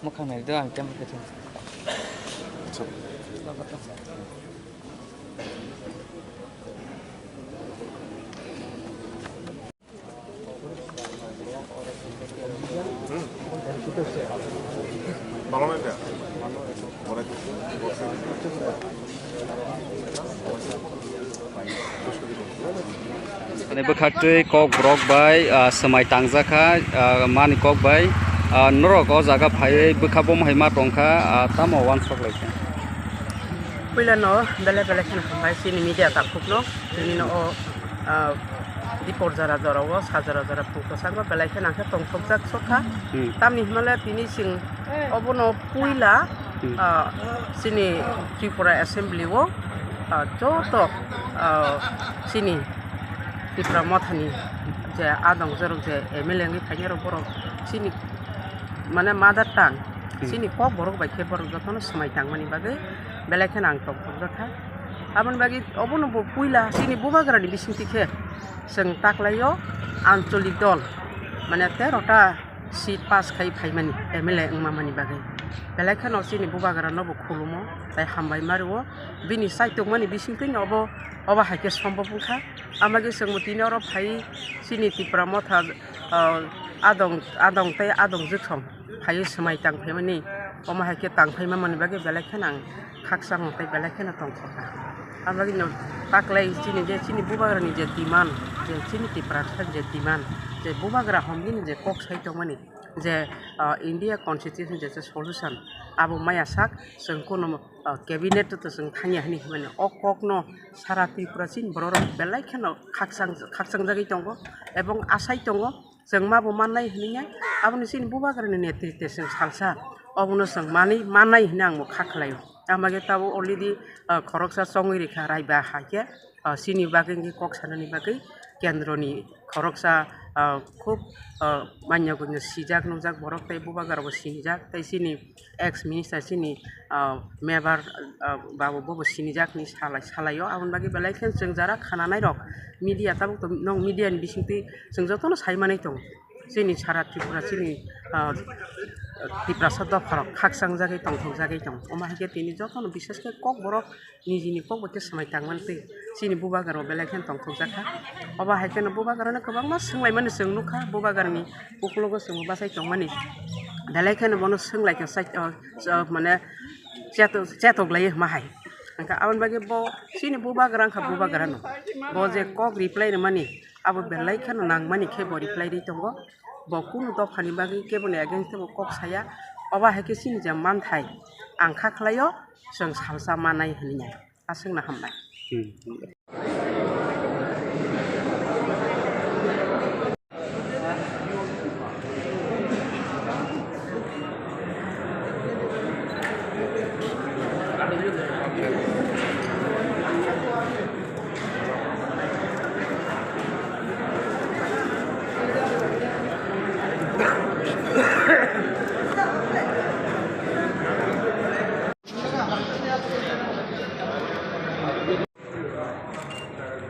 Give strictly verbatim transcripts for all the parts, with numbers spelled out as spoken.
Mwkhang nai do ang tamo khe thung. Ani bwkhaktwi kok borok bai, ah, swmai tangjakha, ah, mani kok bai, ah, norok o jaga phaiwi bwkha bomo hai ma tongkha, ah, tamo uansuk laikha. Puila no belai belai kheno hambai chini media takhukno, tini no o, ah, dipor jora jora o, sa jora jora phung kwchangma belai kheno ang khe tongthokjak sokha. Hmm. Tamni hwnmale tini chwng obono puila, Hmm. ah, chini Tripura Assembly o, ah, joto, ah, chini Tipra Mothani je adong jorok je M L A wngwi phainai rok borok chini mane mother tongue, Hmm. chini kok borok bai khe borok jotono swmai tangmani bagwi belai kheno ang tongthokjakha. Aboni bagwi obono bo puila chini bubagrani bisingtwi khe chwng taklaio ancholik dol, mane tero ta seat pass khai phaimani M L A wngmamani bagwi. Belai kheno chini bubagrano bo khulumo tei hambai ma rwo. Bini chaitokmani bisingtwi obo, obo hai khe sombop wngkha. Amagwi chwngbo tini oro phai chini Tipra Motha, ah, adong, adong tei adong jwkhwng phaiwi swmai tang phaimani, omo hai khe tang phaima mani bagwi belai kheno ang khakchangma tei belai kheno tongthokha. Abagwino taklai chini je chini bubagrani je demand, je chini Tiprasani je demand, je bubagra homgini je kok sai tongmani, je, ah, India Constitution je, je solution, abo maya sak chwng kuno, ah, cabinet to chwng thangya hwnwi hwnmani. O kokno sara Tripura chini borok rok belai kheno khakchang, khakchangjagwi tongo ebong asai tongo. Chwng ma bo mannai hwnwi nai, aboni chini bubagrani netrite chwng salsa, obono chwng manwi mannai hwnwi ang bo kha khlaio. Tamo khe tabuk already, ah, khoroksa chongwi rikha Raiba hai khe, ah, chini bagwi wngkhe kok sanani bagwi kendroni khoroksa, ah, khub, ah, manya gwnyo sijak nukjak borok tei bubagra bo sinijak tei chini ex minister chini, ah, mebar, ah, babu bobo sinijak ni salai, salaio. Aboni bagwi belai khe chwng jara khananai rok media tabuk to nong media ni bisingtwi chwng jotono sai manwi tongo. Chini sara Tripura chini, ah, Tiprasa dopha rok khakchang jagwi tongthok jagwi tongo. Omo hai khe tini jotono bises khe kok borok nijini kok bo khe swmai tang mantwi chini bubagra rok belai khe tongthok jakha. Obo hai kheno bubagra no kwbangma swnglaimani chwng nukha bubagra ni. Ukologo chwngbo bachai tongmani, belai kheno bono swnglaikha, chai-, o, o, mane cheto-, chetoklaiwi hwnma hai. Hwnkhe aboni bagwi bo chini bubagra wngkha, bubagrano bo je kok reply rwmani, abo belai kheno nangmani khe bo reply rwi tongo. Bo kunu dophani bagwi keboni against bo kok saya, obo hai khe chini je manthai ang kha khlaio, chwng salsa manai hwnwi. Aswkno hambai. Hmm.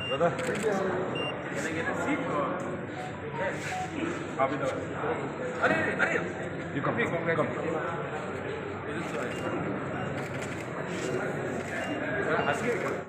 Brother. You come, come.